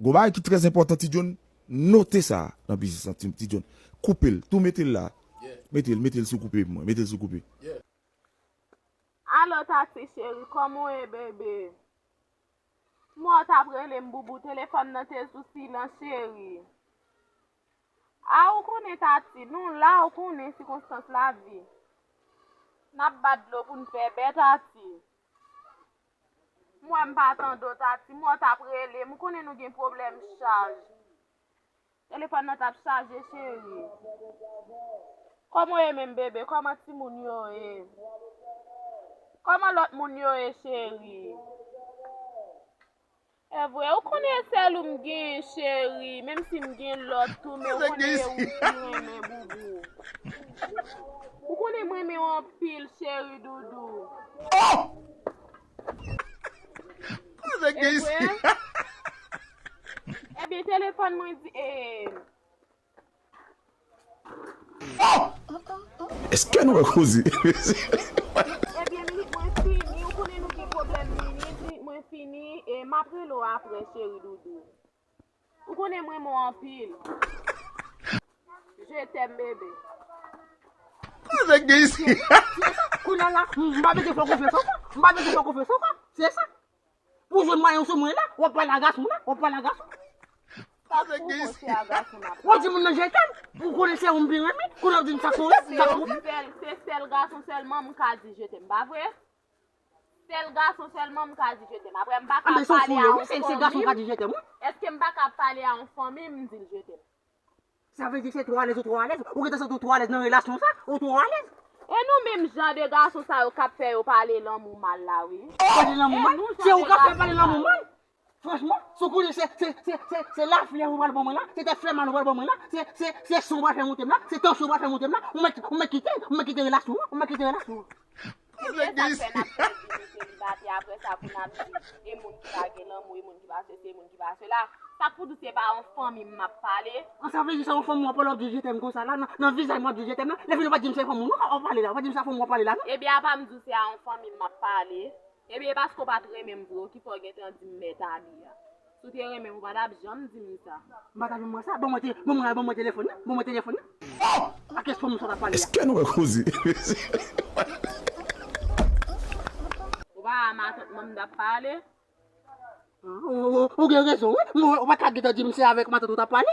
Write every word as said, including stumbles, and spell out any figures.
Gon bagay ki trè enpòtan, Ti John, note sa nan biznis lan, Ti, Ti John. Koupe l, tou mete l la. Mete l, mete l sou koupe pou mwen, mete l sou koupe. Alo, Tati cheri, kòman w ye, bebe? M wè w t ap rele m, boubou, telefòn nan te sou silans, cheri. A, ou konnen, Tati, nou la, ou konnen sikonstans lavi. N ap bat dlo pou n fè bè, Tati. M wè m pa tande w, Tati, m wè w t ap rele m, ou konnen nou gen pwoblèm chaj. Telefòn nan t ap chaje, cheri. Kòman w ye menm, bebe? Kòman timoun yo ye? Kòman lòt moun yo ye, cheri? Evre, ou konnen e sèl ou m gen, cheri, menm si m gen lòt tou, men ou konnen e ou m pi renmen, boubou. Ou konnen m renmen w anpil, cheri doudou. Evre? Ebyen, telefòn mwen di, e, Èske nou wè koze? Ebyen, mwen fini, ou konnen nou gen pwoblèm, mwen fini, e m ap rele w apre, cheri doudou. Ou konnen m renmen w anpil. Je t'aime, bebe. Kounye a la, m pa bezwen fè w konfyans ankò. M pa bezwen fè w konfyans ankò. Se sa. Pou jwenn mwayen sou mwen la, w ap pale a gason la, w ap pale a gason. Sa pou ou se a gason m ap W ap di moun nan je t'aime, ou konnen se ou m pi renmen, kounye a w di m sa korèk, sa korèk. Sèl, se sèl gason sèlman m ka di je t'aime, pa vre? Sèl gason sèlman m ka di je t'aime. Apre m pa ka Anben se w pale fou a ye, yon wi, se se gason w ka fanmi. Di je t'aime, wi. Èske m pa ka pale a yon fanmi m di l je t'aime? Sa vle di se twò alèz ou twò alèz, ou gentan santi w twò alèz nan relasyon sa, ou twò alèz. E nou menm jan de gason sa yo k ap fè yo pale lanmou mal la, wi. Pale lanmou E mal, nou se jan ou de k ap fè gason pale sa lanmou yo. Mal. Franchman, si w konnen se, se, se, se, se lafyèv ou pral ban mwen la, se tèt fè mal ou pral ban mwen la, se, se, se san ou pral fè monte m la, se tansyon ou pral fè monte m la, ou mèt, ou mèt kite, ou mèt kite relasyon an, ou mèt kite relasyon an. Ebyen, sa k fè n ap pèdi nou selibatè apre sa pou n ap di e moun ki pa gen lanmou, e moun ki pa sesi, e moun ki pa sela. Sa k pou di se pa yon fanmi m ap pale? An sa vle di se yon fanmi w ap pale w ap di je t'aime konsa la, nan, nan vizaj mwen w ap di je t'aime la, lè fini w pa t di m se fanmi w non w ap pale la, w pa t di m se fanmi w ap pale la non. Ebyen, apa m di w se a yon fanmi m ap pale? Ebyen, e paske w pa t renmen m vre, w ki fè w gentan di m mèt Aliya. Si w te renmen m, ou pa t ap janm di m sa. M pa ta janm wè sa. Ban mwen te, ban mwen, ban mwen telefòn nan. Ban mwen telefòn nan. A kès fanm sa w t ap pale a? Èske nou wè koze? Ou pa a matant mwen m t ap pale? Ou, ou, ou gen rezon, wi. Mwen, ou pa t ka gentan di m se avèk matant ou t ap pale.